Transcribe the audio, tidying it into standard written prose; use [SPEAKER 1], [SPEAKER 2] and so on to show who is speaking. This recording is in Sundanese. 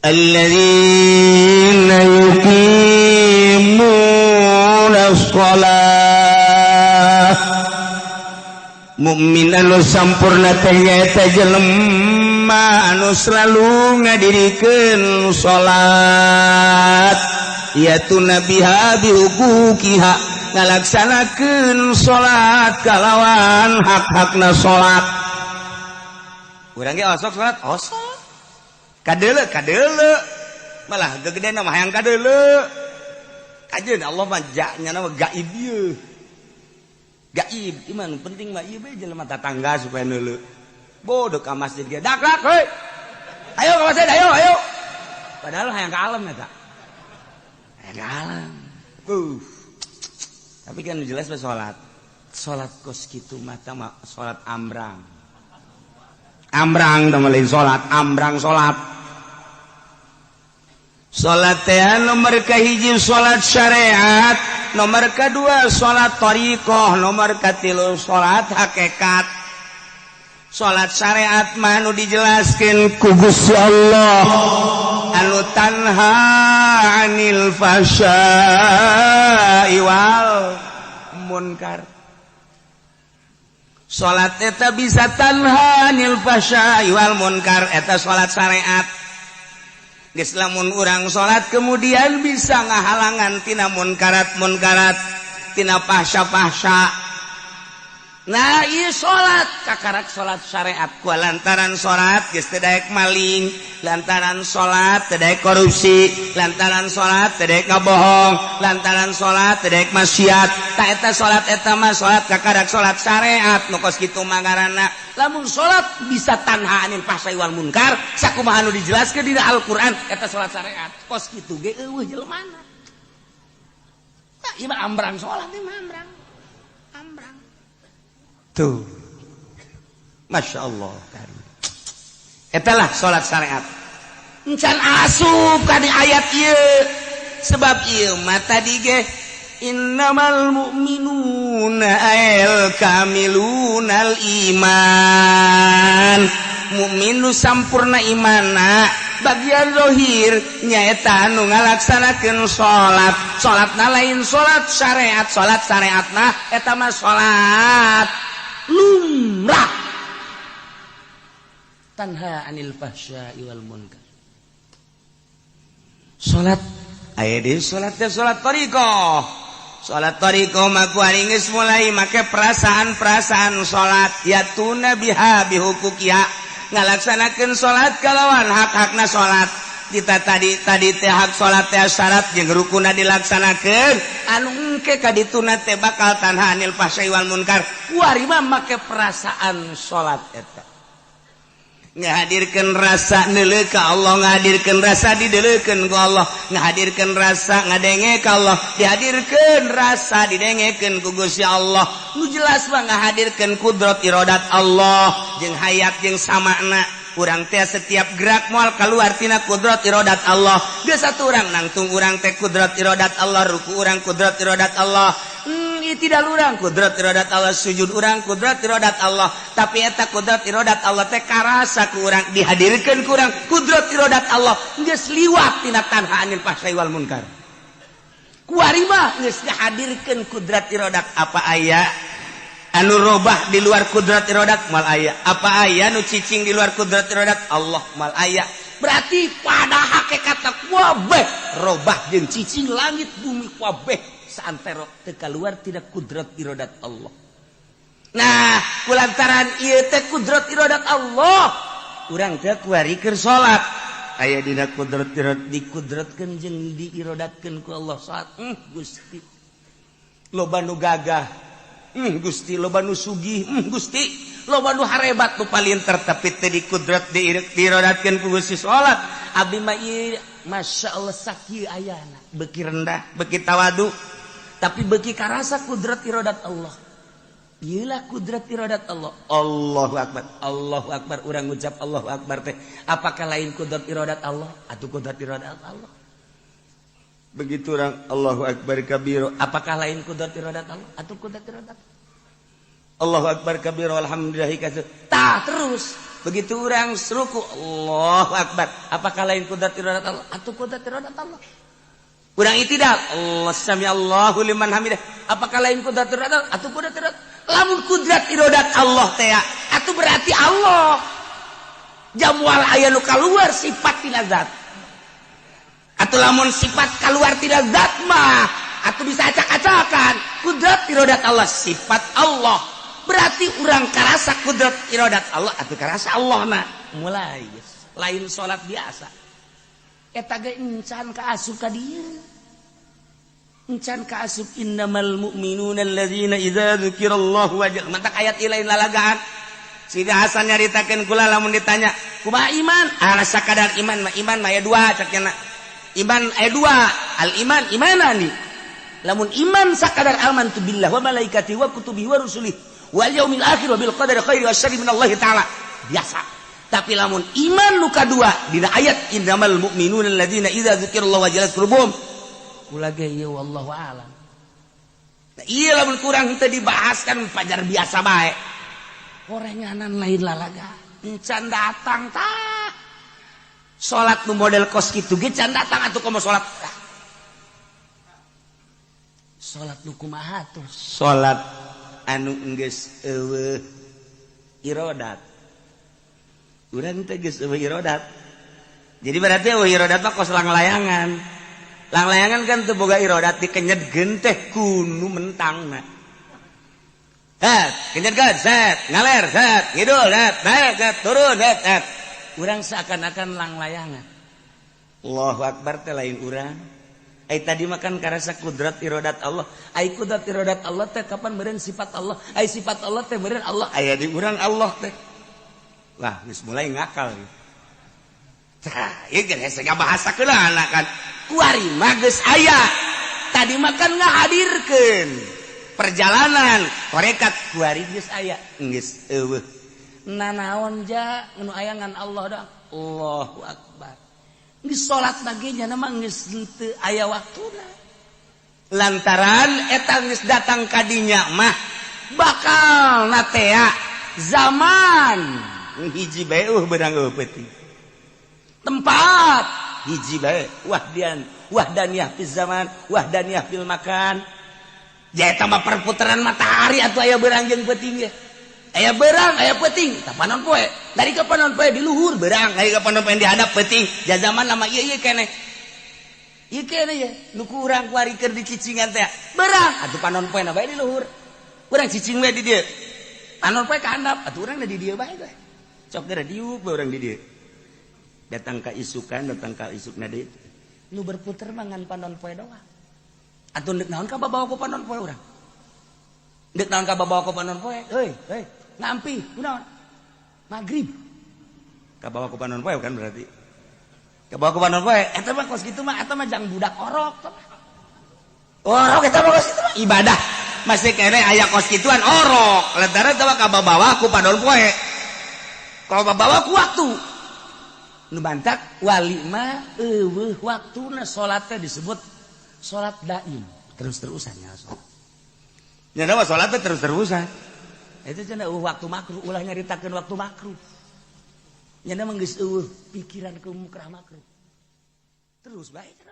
[SPEAKER 1] Alladzina yuqimuna shalah. Mukmin anu sampurna teh nyaeta jelema anu selalu ngadirikeun salat, yatuna biha bihuquqiha, ngalaksanakeun salat kalawan hak-hakna salat. Urang ge osok salat, osok kadeuleu kadeuleu, malah gegedean mah hayang kadeuleu. Kajeun Allah mah nya mah gaib ieu, gaib iman. Penting mah ieu bae jelema tatangga supaya neuleu. Bodoh ka masjid ge dak dak, heuy, ayo ka masjid, ayo ayo, padahal hayang ka alam eta, hayang ka alam. Tapi kan jelas mah salat salat kos kitu mah mah salat ambrang ambrang teh, lain salat ambrang. Salat salat teh nomor kahiji salat syariat, nomor kedua salat thariqah, nomor katilu salat hakikat. Salat syariat mah nu dijelaskeun ku Gusti Allah, anu tanha anil fahsya'i wal munkar. Salat eta bisa tanha anil fahsya'i wal munkar, eta salat syariat. Geus lamun urang salat kemudian bisa ngahalangan tina munkarat munkarat, tina fahsya-fahsya. Nah, ieu salat kakarak salat syariat ku lantaran salat geus teu daek maling, lantaran salat teu daek korupsi, lantaran salat teu daek ngabohong, lantaran salat teu daek maksiat. Tah, eta salat, eta mah salat kakarak salat syariat. Nu kos kitu mah ngaranna lamun salat bisa tanha anil fahsai wal munkar sakumaha anu dijelaskeun dina Al-Qur'an, eta salat syariat. Kos kitu ge euweuh jelemana. Tah, ieu mah ambrang salat, ieu mah ambrang ambrang tuh. Masya Allah, etalah salat syariat. Encan asup ka di ayat ieu, sebab ieu mah tadi ge innamal mu'minuna al kamilunal iman. Mukmin nu sampurna imana bagian zohir nyaeta anu ngalaksanakeun salat. Salatna lain salat syariat, salat syariatna eta mah salat lumrah, tanha anil fahsya'i wal munkar. Salat aya deui, salat teh salat thariqah. Salat thariqah mah ku ari geus mulai make perasaan-perasaan salat, yatuna biha bihuquqiha, ngalaksanakeun salat kalawan hak-hakna salat. Kita tadi tadi teh hak salat teh syarat jeung rukuna dilaksanakeun, anu engke ka dituna teh bakal tanha anil fahsya'i wal munkar. Kuari mah make perasaan salat eta ngahadirkeun rasa neuleuh ka Allah, ngahadirkeun rasa dideuleukeun ku Allah, ngahadirkeun rasa ngadenge ka Allah, dihadirkeun rasa didengekeun ku Gusti Allah. Nu jelas mah ngahadirkeun kudrat iradat Allah jeung hayat jeung samakna. Urang teh setiap gerak moal keluar tina kudrat iradat Allah. Geus satu urang nangtung urang teh kudrat iradat Allah, ruku urang kudrat iradat Allah, tidak urang kudrat iradat Allah, sujud urang kudrat iradat Allah. Tapi eta kudrat iradat Allah teh karasa ku urang, dihadirkeun ku urang kudrat iradat Allah, geus liwat tina tanha anil fahsai wal munkar. Kuari mah geus dihadirkeun kudrat iradat. Apa aya anu robah di luar kudrat iradat? Mal aya. Apa aya nu cicing di luar kudrat iradat Allah? Mal aya. Berarti pada hakikat kabeh robah jeung cicing langit bumi kabeh saantero teu keluar tina kudrat iradat Allah. Nah, kulantaran ieu teh kudrat iradat Allah, urang teh kuari keur salat aya dina kudrat iradat, dikudratkeun jeung diiradatkeun ku Allah salat. Gusti, loba nu gagah, Gusti, loba nu sugih, Gusti, loba nu harebat, nu palinter, tapi teu dikudrat diiradatkeun ku Gusti salat. Abdi mah ieu, Masya Allah, sakieu ayana beuki rendah, beuki tawadu, tapi beuki karasa kudrat iradat Allah. Iyalah kudrat iradat Allah. Allahu akbar, Allahu akbar. Urang ngucap Allahu akbar teh apakah lain kudrat iradat Allah atau kudrat iradat Allah? Begitu orang Allahu akbar kabiro, apakah lain kudrat iradat Allah atau kudrat iradat? Allahu akbar kabiro, alhamdulillah kasir. Tah, terus Begitu orang ruku, Allahu Akbar. Apakah lain kudrat iradat Allah? Atau kudrat iradat Allah? Urang itidal, Allah sami Allahu liman hamidah. Apakah lain kudrat iradat Allah? Atau kudrat iradat? Lamun kudrat iradat Allah teh, atau berarti Allah jamual aya nu kaluar sifat tina zat. Atau lamun sifat keluar tina zat mah, atau bisa acak-acakan. Kudrat iradat Allah sifat Allah. Berarti urang karasa kudrat iradat Allah atau karasa Allah na mulai lain salat biasa. Eta ge encan ka asup ka dieu, encan ka asup innamal mu'minuna alladzina idza dzukirallahu wajah. Matak ayat lain lalagaan. Sidi Hasan nyaritakeun kula, lamun ditanya kumaha iman, ala sakadar iman mah, iman mah aya dua, cak nya. Iman aya dua, al iman imanani. Lamun iman sakadar amantu billah wa malaikati wa kutubihi wa rusulihi wal yaumil akhir wa bil qadari khairi wa syarri minallahi ta'ala, biasa. Tapi lamun iman nu kadua dina ayat innamal mu'minuna alladzina idza dzukirallahu wajilat qulubuhum, kula ge ieu wallahu alam. Nah, iya, lamun kurang teu dibahas kan pajar biasa bae. Orenganan lain lalaga, encan datang tah salat nu model kos kitu ge can datang. Atuh komo salat, salat nu kumaha tuh? Salat anu geus eueuh irodat. Urang teh geus eueuh irodat. Jadi berarti eueuh irodat mah kos langlayangan. Langlayangan kan teu boga irodat, dikenyetkeun teh kunu mentangna. Set, kenyetkeun, set, ngaler, set, ngidul, set, naik, set, turun, set, set. Urang seakan-akan langlayangan. Allahu Akbar teh lain urang. Ai tadi makan karasa kudrat irodat Allah. Ai kudrat irodat Allah teh kapan meureun sifat Allah? Ai sifat Allah teh meureun Allah aya di urang Allah teh. Lah, geus mulai ngakal. Tah, ieu geus hese ngabahasakeun kan. Kuari mah geus aya. Tadi makan ngahadirkeun perjalanan tarekat, kuari geus aya, geus eueuh nanaon ja nu aya ngan Allah doang. Allahu Akbar. Geus salat baginya mah geus henteu aya waktuna, lantaran eta geus datang kadinya mah bakal natea zaman hiji bae eueuh beurang, eueuh peuting, tempat hiji bae, wahdian wahdaniyah fil zaman, wahdaniyah fil makan. Ja eta mah perputaran matahari atuh aya beurang jeung peuting ge. Aya beurang, aya peuting, tah panon poe. Dari ka panon poe di luhur beurang, aya ka panon poe di hadap peuting. Ja zaman lama ieu ieu keneh. Ieu keneh ye, nu ku urang kuari keur dicicingan teh. Beurang, atuh panon poe na bae di luhur. Urang cicing we di dieu. Panon poe ka handap, atuh urang di dieu bae teh. Sok geura diuk bae urang di dieu. Datang ka isukan, datang ka isukna deui. Nu berputer mah ngan panon poe doang. Atuh deuk naon ka babawa ku panon poe urang? Deuk naon ka babawa ku panon poe? Heuy, heuy, ngampi, kunaon? Magrib. Kabawa ku panon poe kan berarti. Kabawa ku panon poe, eta mah kos kitu mah, eta mah jang budak orok. Orok eta mah kos kitu mah ibadah. Masih kene aya kos kituan orok. Lantaran eta mah kabawa ku panon poe. Kalau babawa ku waktu. Nu bantak wali mah eueuh waktuna, salatnya disebut salat daim, terus-terusan ya salat. Nya mah salat teh terus-terusan. Itu cenah eueuh waktu makruh, ulah nyaritakeun waktu makruh. Nya mah geus eueuh pikiran ke mukrah makruh. Terus bae cenah.